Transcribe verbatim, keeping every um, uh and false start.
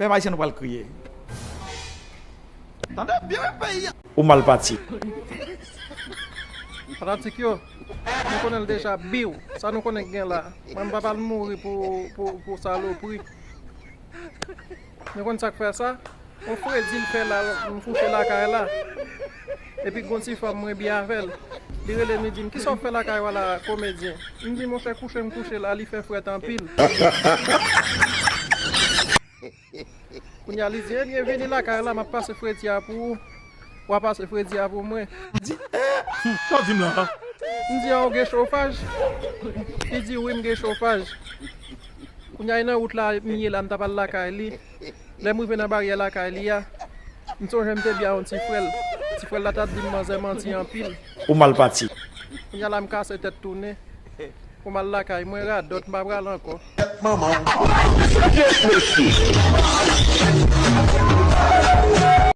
Pèp ayisyen, nou pral kriye. Tande byen, peyi a. Ou mal pati. Fanatik yo, nou konnen l deja, biw. Sa nou konnen k gen la. Mwen, m pa pral mouri pou, pou, pou salopri. Nou konn sa k fè sa? Yon fredi l fè la, m kouche lakay la. Epi gon ti fanm mwen byen avè l. Li rele m, li di m, "Kisa w ap fè lakay ou a la, komedyen?" M di, "Monchè, kouche m kouche la, li fè frèt anpil." Kounye a li di, "Ebyen, vini lakay la, m ap pase fredi a pou ou, w a pase fredi a pou mwen." Di, "Eh, sa w di m la?" M di, "A, ou gen chofaj?" Li di, "Wi, m gen chofaj." Kounye a, e nan wout la m ye la, m t ap al lakay li. Lè m rive nan baryè lakay li a, m sonje m te byen yon ti frè l. Ti frè l la t ap di m manzè manti anpil. Ou mal pati. Kounye a la, m kase tèt tounen. Pou m al lakay mwen, radòt, m pa pral ankò. Manman. Yes, mesye.